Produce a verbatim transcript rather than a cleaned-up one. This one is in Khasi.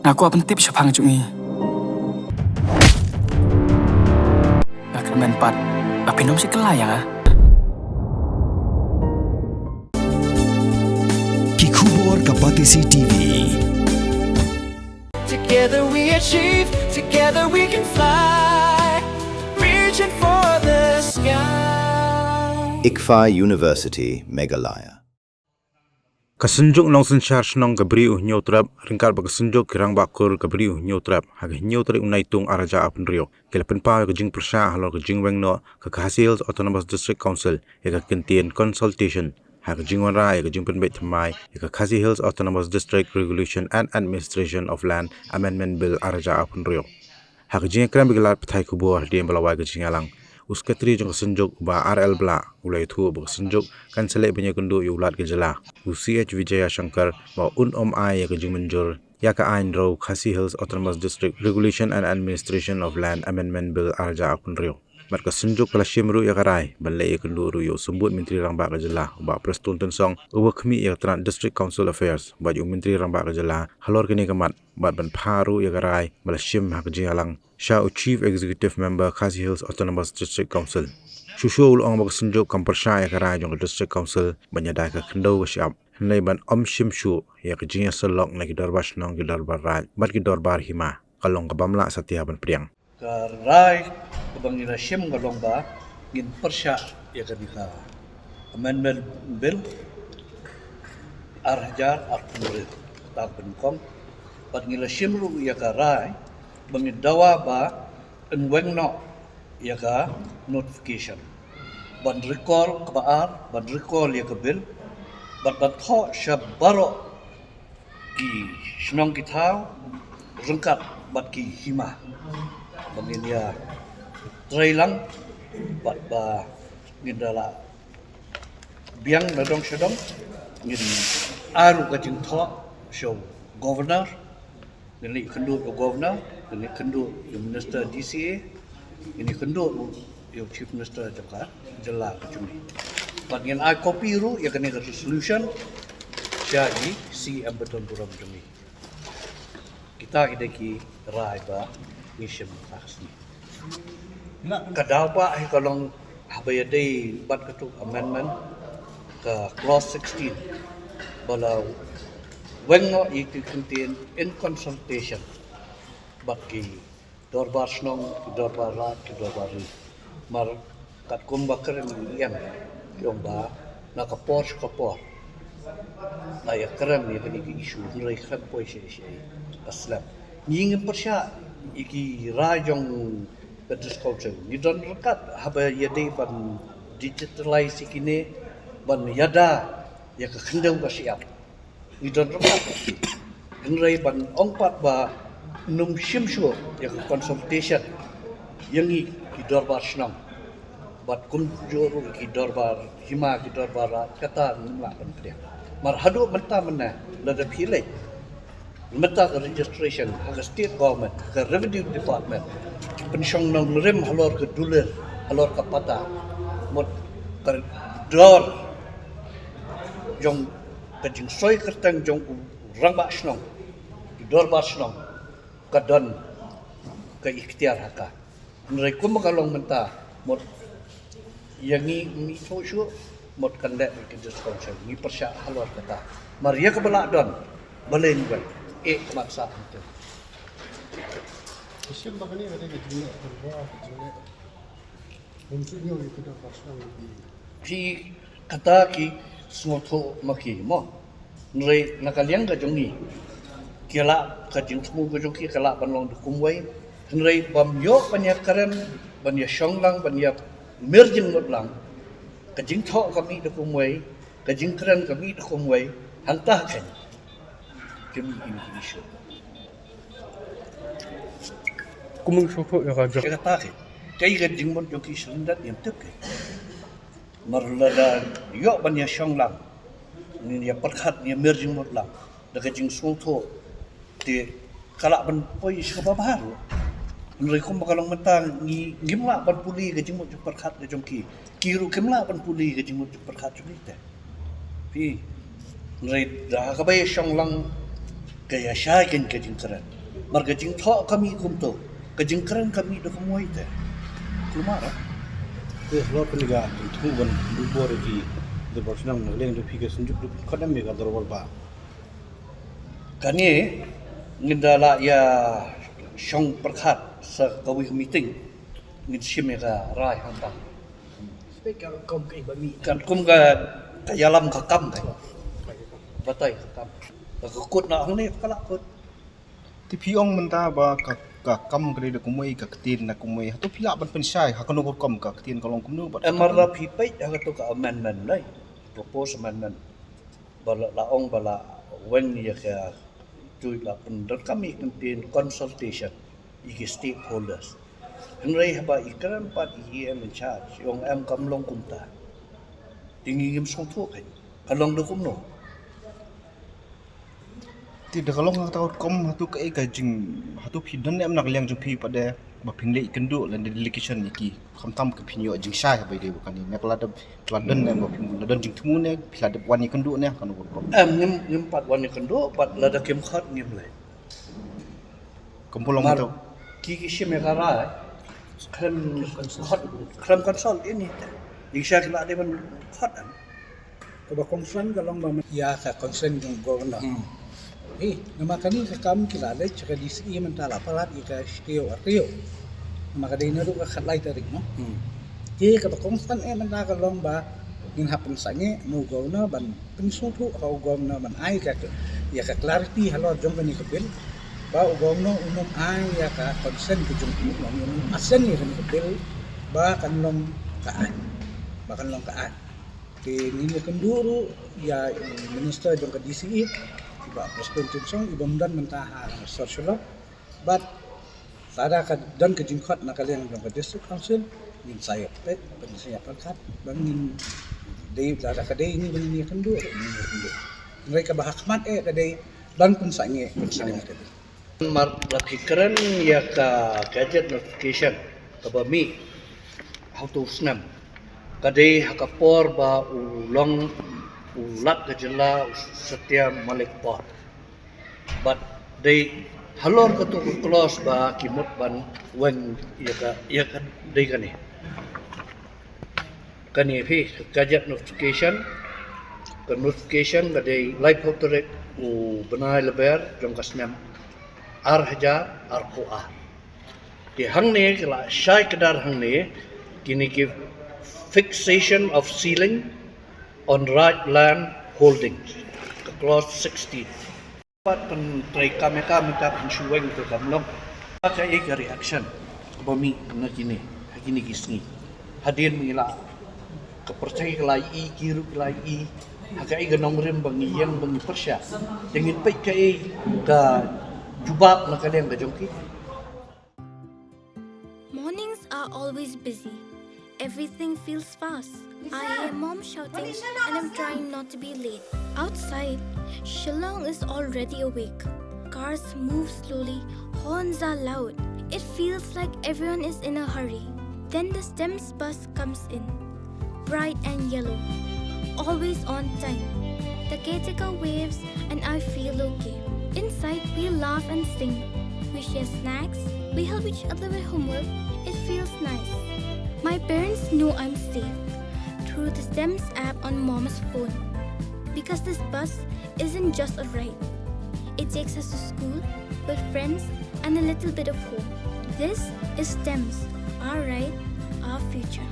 Nga kwah pyntip shaphang jong i. Nga kyrmen pat ba phin ym shim kylla ïa nga. Ki khubor ka Batesi T V. Together we achieve, together we can fly, reaching for the sky. ICFAI University, Meghalaya. Ka Synjuk Nongsynshar Shnong ka Bri U Hynñiewtrep, ryngkat bad ka Synjuk ki Rangbah Kur ka Bri U Hynñiewtrep, ha ka hynñiew tarik u Naitung ar hajar arphew hynriew, ki la pynpaw ïa ka jingpyrshah halor ka jingweng noh ka Khasi Hills Autonomous District Council ïa ka kyntien consultation ha ka jingwanrah ïa ka jingpynbeit thymmai ïa ka Khasi Hills Autonomous District Regulation and Administration of Land Amendment Bill ar hajar arphew hynriew. Ha ka jingïakren bad ki lad pathai khubor hadien ba la wai ka jingïalang, u Secretary jong ka Synjuk, u Bah R L Blah, u la ïathuh ba ka Synjuk kan sa leit ban ïakynduh ïa u Lat ka Jylla, u C H Vijayashankar, ba un ym ai ïa ka jingmynjur ïa ka aiñ ruh Khasi Hills Autonomous District Regulation and Administration of Land Amendment Bill ar hajar arphew hynriew. Bad ka Synjuk ka la shim ruh ïa ka rai ban leit ïakynduh ruh ïa u Symbud Myntri Rangbah ka Jylla, u Bah Prestone Tynsong, uba khmih ïa ka tnat District Council Affairs bad ïa u Myntri Rangbah ka Jylla halor kane ka mat, bad ban phah ruh ïa ka rai ba la shim ha ka jingïalang sha u Chief Executive Member Khasi Hills Autonomous District Council. Shuh shuh u la ong ba ka Synjuk kam pyrshah ïa ka rai jong ka District Council ban ïada ïa ka khyndew ka shyiap, hynrei ban ym shim shuh ïa ka jingïasyllok na ki dorbar shnong, ki dorbar raid bad ki dorbar hima, ka long ka bym lah satia ban pdiang. Ka rai kaba ngi la shim ka long ba ngin pyrshah ïa kane ka Amendment Bill ar hajar arphew hynriew, kata ka banyngkong. Bad ngi la shim ruh ïa ka rai ba ngin dawa ba yn weng noh ïa ka notification, ban recall, kaba ar, ban recall ïa ka bill, bad ban thoh sha baroh ki shnong ki thaw ryngkat bad ki hima, ba ngin ïa trei lang bad ba ngin da lah biang na dong sha dong. Ngin ai ruh ka jingthoh sha u Governor, ngin ïakynduh ïa u Governor, ngin ïakynduh ïa u Minister D C A, ngin ïakynduh ruh ïa u Chief Minister jong ka jylla ka jong ngi. Bad ngin ai copy ruh ïa kane ka resolution sha i C M ba don burom jong ngi. Kita ki dei ki rai ba ngi shim mynta ka sngi. Ka daw ba hi ka long haba ïadei bad katu amendment ka clause sixteen, ba la weng noh ïa ki kyntien in consultation bad ki dorbar shnong, ki dorbar raid, ki dorbar ri. Mar katkum ba kren i em, ki ong ba na ka por sha ka por la ïakren ïa kane ka issue, hynrei khlem poi sha sha ka slem. Ngi ngim pyrshah ïa ki rai jong ka District Council. Ngi don ryngkat haba ïadei ban digitalize ïa kine, ban ïada ïa ka khyndew ka shyiap. Ngi don ryngkat. Hynrei ban ong pat ba nym shim shuh ïa ka consultation ïa ngi ki dorbar shnong, bad kumjuh ruh ki dorbar hima, ki dorbar raid, kata ngim lah ban pdiang. Mar haduh mynta mynne, lada phi leit mynta ka registration ha ka state government, ha ka revenue department, ki pynshong nongrim halor ka dulir, halor ka patta, mut ka dor jong ka jingsoi kyrteng jong u rangbah shnong, u dorbar shnong, ka don ka iktiar ha ka. Hynrei kumba ka long mynta, mut ïa ngi, ngi shu shu, mut kan leh ka District Council, ngi pyrshah halor kata. Mar ïa kaba lah don, balei ngi wan, eh, ka mat sah hangtu. Ki shim ba kane ka dei ka jingleh, ka jingleh. Phi kata ki sngewthuh ma ki mo. Hynrei na ka liang ka jong ngi, ki lah, ka jingthmu ka jong ki ka lah ban long da kumwei. Hynrei bym ïoh ban ïakren, ban ïashong lang, ban ïamir jingmut lang. Ka jingthoh ka mih da kumwei, ka jingkren ka mih da kumwei. Hangta ka, ka mih ïa ki issue. Kumno sngewthuh ïa ka jong. Ïa kata ka, ka ïa ka jingmut jong ki shlyndet ïa tip ka. Mar lada ïoh ban ïashong lang, ngin ïa pyrkhat, ngin ïamir jingmut lang da ka jingsngewthuh, te ka lah ban poi sha kaba bha ruh. Hynrei kumba ka long mynta, ngi, ngim lah ban pule ka jingmut jingpyrkhat ka jong ki. Ki ruh kim lah ban pule ka jingmut jingpyrkhat jong ki te. Phi, hynrei da kaba ïashong lang, ka ïashai kein ka jingkren. Mar ka jingthoh ka mih kumto, ka jingkren ka mih da kumwei te. Kumar. Te halor kane ka jingthmu ban bor ïa ki dorbar shnong na liang jong phi ka Synjuk, da phi khot em ïa ka dorbar ba? Kane ngin da lah ïa shong pyrkhat sa kawei ka meeting, ngin shim ïa ka rai hangta. Ka kum ka, ka ïalam ka kam ka. Batai ka kam. Ka kut na hangne ka lah kut. Te phi ong mynta ba ka, ka kam ka dei da kumwei, ka ktien na kumwei. Hato phi lah ban pynshai ha kano ka rukom, ka ktien ka long kumno bad? Em, mar la phi peit ha kato ka amendment, dei, proposed amendment, ba la, la ong ba la weng ïa ka, tu la pyndonkam ïa ka ktien consultation ïa ki stakeholders. Hynrei haba i kren pat i E M in charge, i ong em, kam long kumta. Te ngi ngim sngewthuh kein, ka long da kumno? Te da ka long ha kata ka rukom, hato kaei ka jing, hato phi don em na ka liang jong phi pat de ba phin leit ïakynduh lane delegation ïa ki, khamtam ka phin ïoh jingshai haba ïadei bad kane, ne ka la dep, ka la don em ba phin la don jingthmu ne phi la dep wan ïakynduh ne ha kano ka rukom? Em, ngim, ngim pat wan ïakynduh, bad lada kim khot ngim leit. Kumba long. Mar to ki, ki shim ïa ka rai, khlem khot, khlem consult ïa ngi te. Ïa ki sha ki la dei ban khot em. Kaba concern ka long ba ïa ka consent jong governor. Hmm. Eh, namar kane ka kam ki la leit sha ka D C E mynta, la palat ïa ka shi taïew ar taïew. Namar ka dei naduh ka khatlai tarik, no? Hmm. Te kaba concern eh mynta ka long ba ngin hap pynsangeh na u governor ban pynsngewthuh ha u governor ban ai ka, ïa ka clarity halor jong kane ka bill, ba u governor un ym ai ïa ka consent ka jong u, u nym assent ïa kane ka bill ba kan long ka aiñ, ba kan long ka aiñ. Te ngin ïakynduh ruh ïa i minister jong ka D C E, i Bah Prestone Tynsong, i bym don mynta ha sor Shillong. Bad lada ka don ka jingkhot na ka liang jong ka District Council, ngin sa ïa peit, ngin sa ïa pyrkhat, ba ngin dei, lada ka dei ngi ba ngin ïakynduh, ngin ïakynduh. Hynrei kaba ha khmat eh ka dei ban pynsangeh, pynsangeh ka dei. Mar la phi kren ïa ka gazette notification kaba mih ha uto u snem, ka dei ha ka por ba u long u Lat ka jylla u Satya Malik Paul. Bad dei halor kato ka clause ba ki mut ban weng ïa ka, ïa ka dei kane. Kane phi, ka gazette notification, ka notification ka dei laiphew tarik u bnai Lber jong ka snem ar hajar arphew ar. Te hangne ki la shai kdar hangne, kine ki fixation of ceiling on right land holdings, ka clause sixteen. Pat pyntreikam ïa ka mynta pynshuweng ïa ka kam long. Kaei ka reaction kaba mih na kine ha kine ki sngi? Hadien ba ngi la, ka pyrthei ka la ïohi, ki ruh ki la ïohi, ha kaei ka nongrim ba ngi ïeng ba ngi pyrshah? Te ngin peit kaei ka jubab na ka liang ka jong ki. Mornings are always busy. Everything feels fast. I hear mom shouting and I'm trying not to be late. Outside, Shillong is already awake. Cars move slowly, horns are loud. It feels like everyone is in a hurry. Then the STEMS bus comes in. Bright and yellow. Always on time. The caretaker waves and I feel okay. Inside, we laugh and sing. We share snacks. We help each other with homework. It feels nice. My parents know I'm safe through the STEMS app on mom's phone. Because this bus isn't just a ride, it takes us to school, with friends, and a little bit of home. This is STEMS, our ride, our future.